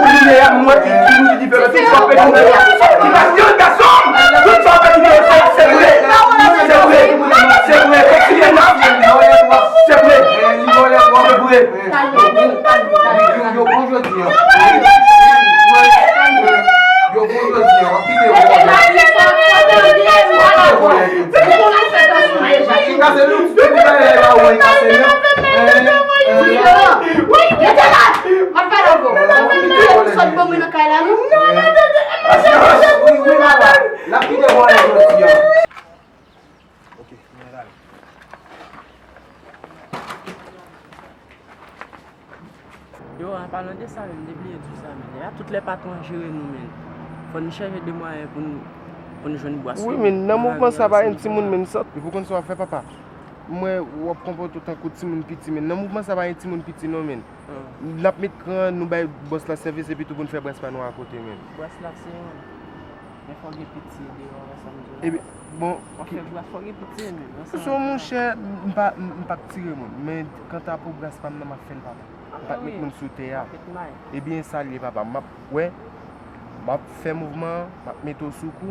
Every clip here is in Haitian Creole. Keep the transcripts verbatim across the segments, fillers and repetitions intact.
Pou li ye a, m wè ki, ki moun ki diferan. Tout sa w fè ki diferan. Ki pa stil gason m. Tout sa w fè ki diferan. Se, se vre. Se vre. Se vre. Kontinye nan. Se vre. Se vre. Yo bon jodi a. Yo bon jodi a. W ap kite yo. Li kase nou. Li kase nou. Mwen pa la vò. Sòt ban mwen nan kay la, non? Wi, wi, papa. L ap kite vòlè jodi a. Ok, mwen ale. Yo, an palan de sa menm, m te bliye di w sa, men. Ya, tout lè patwon an jere nou, men. Fò nou chèche de mwayen pou nou, pou nou jwenn bwasyo. Wi, men, nan mouvman sa pa gen timoun, men, sòt. Epi w konn sa w ap fè, papa? Mwen, w ap konpòte w tankou timoun piti, men. Nan mouvman sa pa gen timoun piti, non, men. N ap met kran, nou bay bòs la sèvis, epi tou pou n fè bras pa nou akote, men. Bras la se yon. Men fò gen pitye deyò, wè sa m di w la. Epi, bon, w ap fè bras, fò gen pitye, men. Sou monchè, m pa, m, m p ap tire moun. Men kanta pou bras pa m nan, m ap fè l, papa. M p ap met moun sou tè a. Ebyen, sa l ye, papa. M ap, wè, m ap fè mouvman an, m ap mete w sou kou.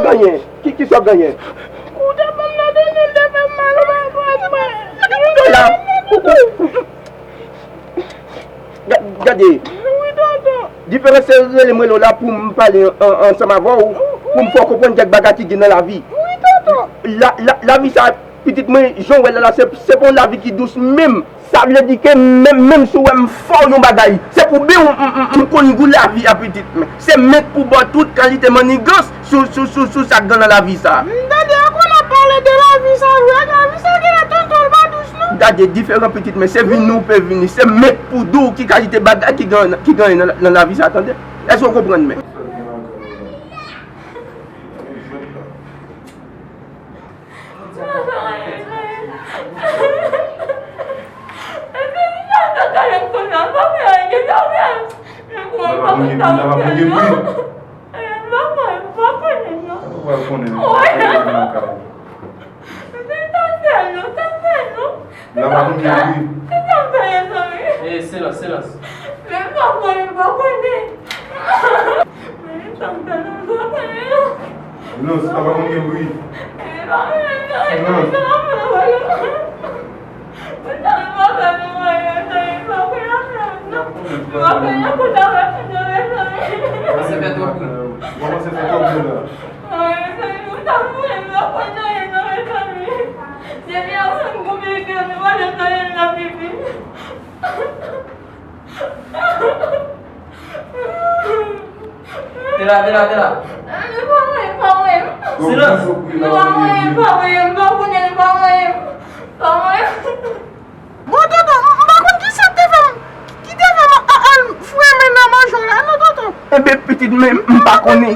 Genyen? Ki, ki sa w genyen? Ou te ban m nan doudou, l te fè m mal, ou pa konprann mwen. Ou la. Ga-, gade. Wi, tonton. Diferans se rele m rele w la pou m pale an, an, ansanm avè w, pou m fè w konprann kèk bagay ki gen nan lavi. Wi, tonton. La, la, lavi sa, pitit mwen, jan w wè l la, se, se pa yon lavi ki dous menm. Sa vle di ke menm, menm si w wè m fè w yon bagay, se pou byen w, m, m, m konn gou lavi a, pitit mwen. Se menm pou ba w tout kalite mannigans sou, sou, sou, sou sa k gen nan lavi sa. M tande ankò n ap pale de lavi sa vre, lavi sa genlè tonton l pa dous non. Gade, diferan pitit mwen, se vini ou pe vini, se menm pou di w ki kalite bagay ki gen, ki gen nan, nan lavi sa, tande? Èske w konprann mwen? Silans, silans. Silans, papa konn gen bri. Silans. Kòmanse fè twòp bri. Vin la, vin la, vin la. Silans. Bon, tonton, m, m pa konn ki sa k te fè m, ki te fè m a, al foure men nan manje w la, non, tonton. Enben, pitit, men m pa konnen.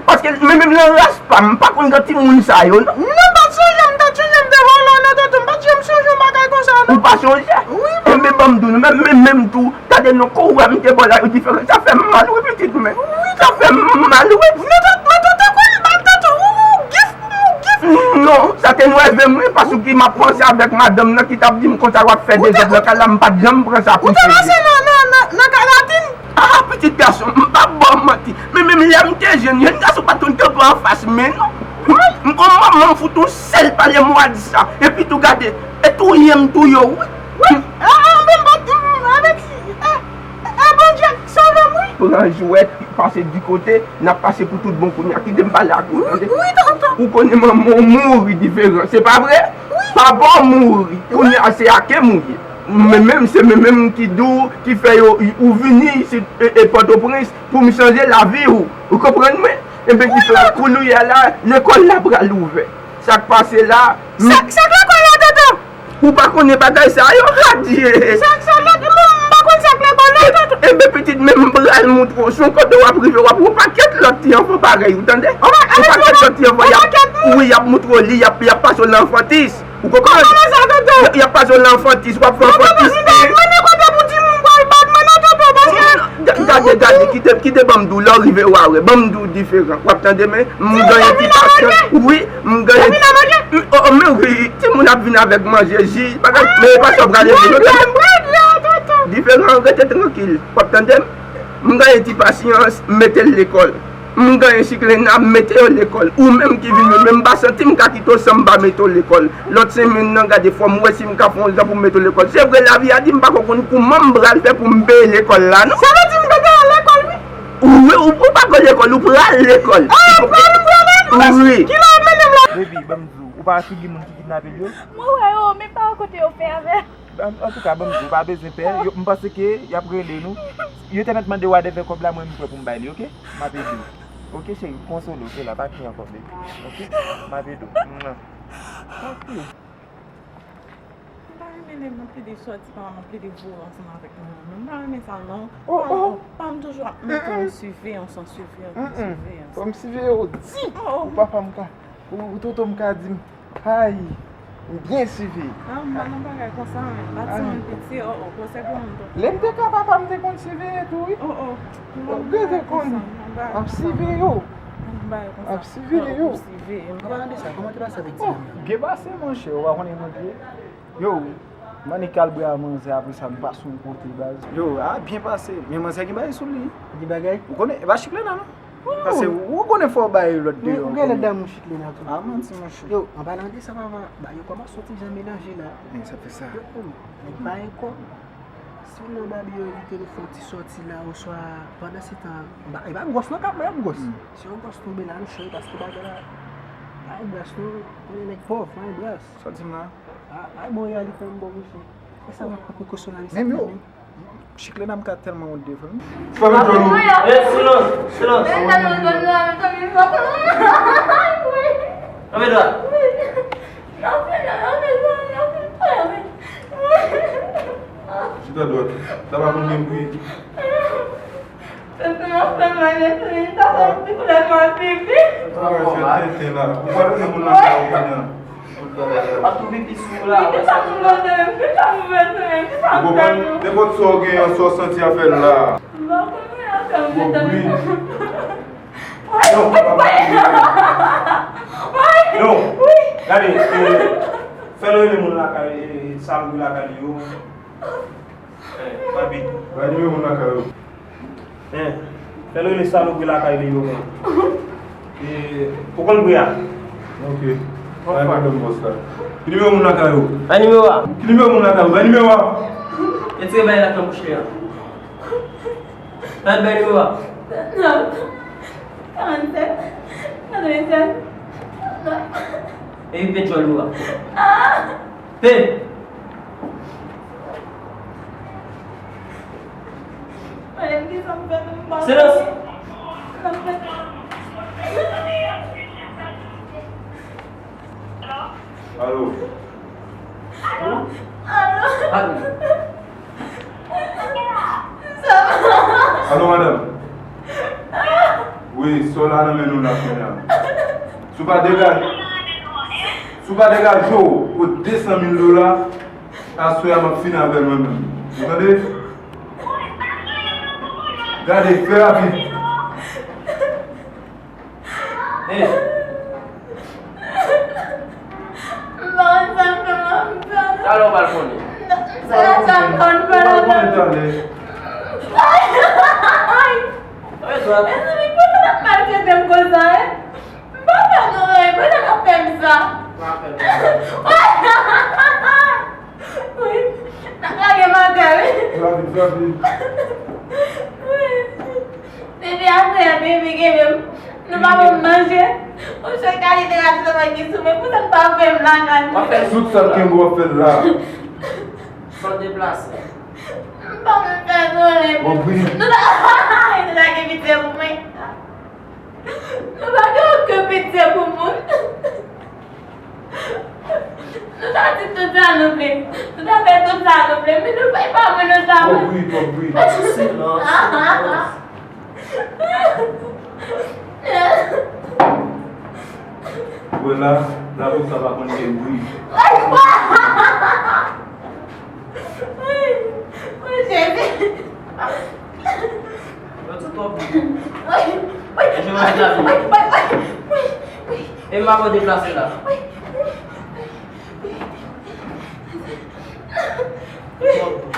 Paske menm, menm nan ras pa m, m pa konn jan timoun sa yo, non. Non, m pa t sonje, m ta t sonje m te vòlò, non, tonton, m pa t janm sonje yon bagay konsa, non. Ou pa sonje? Wi, papa. Enben, ban m di w, non, menm, menm, menm tou, gade non, kou w wè m te ba w la, yo diferan. Sa fè m mal, wi, pitit, men. Wi, sa fè m mal, wi. Non, tonton, tonton, tonton, ou, ou, gif, ou, gif. Non, sa te nève m, wi, paske m ap panse avèk madanm nan ki t ap di m konsa w ap fè dezòd nan kay la, m pa t janm pran sa pou serye. Ou te pase nan, nan, nan, nan kay Latine? Ah, pitit gason, m p ap ba w manti. Men menm lè m te jèn, jèn gason pa t konn kanpe anfas men non. M konn manman m fout yon sèl pale m w a di sa. Epi tou gade, e touye m touye w wi. Wi, e, e, men m pa t, m, avèk, e, e, Bondye k sove m wi. Pran jwèt, pase di kote, n ap pase pou tout bon kounye a. Kite m pale ak ou, tande? Wi, tonton. Ou konnen manman w mouri diferan, se pa vre? Wi. Papa w mouri, kounye a se ak m ou ye. Men menm, se men menm ki di w, ki fè yo, ou vini isit, e, e Pòtoprens pou m chanje lavi w. Ou konprann mwen? Enben, ki fè kounye a la, lekòl la pral ouvè. Sa k pase la, m- Sa, sa k lekòl la, tonton? Ou pa konnen bagay sa yo, adye. Sa, sa, m pa konn sa k lekòl la, tonton. Enben, pitit, men m pral moutre w. Se yon kote w ap rive, w ap wè yon pakèt lòt ti anfan parèy ou, tande? Yon pakèt lòt ti anfan, y ap, wi, y ap moutre w li, y ap, y ap pase w nan anfantis. Ou konprann? Kòman sa, tonton? Y ap pase w nan anfantis, w ap fè anfantis. Tonton, m pa konn kote pou timoun pral bat mwen non, tonton, paske. Gade, gade, kite, kite ban m di w, lè w rive w a wè. Ban m di w diferan. W ap tande, men m genyen ti pasyan. Wi, m genyen. M, o, o, men wi, timoun ap vin avèk manje, ji, bagay, men e pa sa w prale di yo, tande? Diferan, rete trankil. W ap tande m? M genyen ti pasyans, m mete l lekòl. M genyen Siklena, m mete yo lekòl. Ou menm ki vin yo, men m pa santi m ka kite w san m pa mete w lekòl. Lòt semèn nan, gade, fò m wè si m ka fè yon jan pou m mete w lekòl. Se vre, lavi a di m pa ko konn kouman m pral fè pou m peye lekòl la, non. Sa vle di m gentan al lekòl, wi? Wi, ou, ou pa ko lekòl, ou pral lekòl. Ah, pral, pral, pral. Wi. Kilè w ap mennen m la? Baby, ban m di w, ou pa wè figi moun ki kidnape l yo? Mwen wè yo, men pa wè kote yo fè avè. An, antouka, ban m di w, ou pa bezwen pè. Yo, m panse ke y ap rele nou. Yo te mèt mande w a devè kòb la, mwen m prè pou m bay li, oke? M ap ede w. Oke, cheri, konsole w, se la, pa kriye ankò, baby. Oke? M ap ede w. Mwa. Pa kriye. M pa renmen lè m ap plede sòti, pa m ap plede voye ansanm avèk moun. M pa renmen sa, non. Oh, oh. Pa m toujou ap mete yon siveyans, yon siveyans, yon siveyans. Fò m siveye w di. Oh, oh. Ou papa m ka, ou, ou tonton m ka di m. Ay, m byen siveye. Ah, m pa nan bagay konsa, men. M pa timoun piti, oh, oh, konsèy pou moun tonton. Lè m te ka papa, m te konn siveye tou, wi. Oh, oh. M te konn ap siveye w. M ap siveye w. Kòman te pase avèk ti dam nan? Byen pase, monchè, ou pa konnen mwen byen. Yo, m annik al bwè a manzè, apre sa, m pase yon kote, baz. Yo, a byen pase. Men manzè gen bagay sou li. Gen bagay? Ou konnen, e pa Chiklena, non? Paske ou konnen fò w bay lòt deyò. Ou gen lòt damou Chiclena tou. Ah, manti, monchè. Yo, an palan de sa, papa, ba yo kòmanse yon ti jan melanje la. Men sa fè sa. Nèg pa gen kòb. Si w nan Babi yo envite nou fè yon ti sòti la, oswa pandan se tan, ba, e pa gwòs non k ap bay ap gwòs. Si yon gwòs tonbe la, nou cho wi, paske bagay la, pa gwòs non, konnen nèg pòv, pa gwòs. Sa w di m la? A, a, bon, reyalite an bon, mesye. E sa w ap pran prekosyon la, mesye. Menm yo, Chiclena m ka tèlman wont de fanmi. Fèmen djòl ou. Eh, silans, silans. Fèmen dwat. Chita dwat. Sa pa konn gen bri. Tenten ap fè mal, tenten sa santi koulè nwa pipi. Ou pral fè tenten la. Ou pral fè moun nan kay ou kounye a. Ap tou pipi sou ou la, wè sa. Kisa nou bezwen menm? Kisa nou bezwen menm? Kisa nou bezwen? Ou konprann? Nenpòt sa w genyen, sa w santi a fè l la. M pa konn, mwen ap fè m tenten. Non, papa. Non. Gade, eh, fè l rele moun lakay, eh, salopri lakay li yo. Eh, Babi. Bay nimewo moun lakay ou. Eh, fè l rele salopri lakay li yo, men. Eh, ou konn pri a? Ok. Bay pwoblèm, bòs la. Ki nimewo moun lakay ou? Bay nimewo a. Ki nimewo moun lakay ou? Bay nimewo a. Retire bagay la nan bouch li a. Fè l bay nimewo a. Karannsenk, katrevensenk. Epi pe djòl ou a. Pe! Silans! Alo. Alo. Alo. Alo, madanm. Wi, sa w la nan men nou la kounye a. Si w pa degaje, si w pa degaje w pou de san mil dola, aswè a m ap fini avè l mwen menm. Ou tande? Gade, fè rapid. Hey. M pa konn sa m fè, m ap fè. Talè w pral konnen. M se la sa m konn fè la. Ou pral konnen talè. Ay! Ay! Mezanmi, poukisa n ap maltrete m konsa, en? M pa fè nou anyen, poukisa n ap fè m sa? Pa fè m sa. Wi, n ap lage maten, wi. Rapid, rapid. Wi. Depi aswè a, bebe, kenbe m. Nou pa ban m manje. Ou chak kalite radyo sa ki sou mwen, poukisa n pa fè m lakay mwen? W ap fè tout sa l kenbe w ap fè l la. San deplase. M pa konn fè zole. Bon, wi. Nou ta, nou ta gen pitye pou mwen. Nou pa gen okenn pitye pou moun. Nou ta di tout sa nou vle. Nou ta fè tout sa nou vle. Men nou fè pa mwen nou sa mwen. Twòp bri, twòp bri. Silans, silans. Wè la, la pou sa pa konn gen bri. Woy, Jezi. Yo di twòp bri. Woy, woy, woy, woy, woy. E m pa pran deplase la. Woy, woy, woy.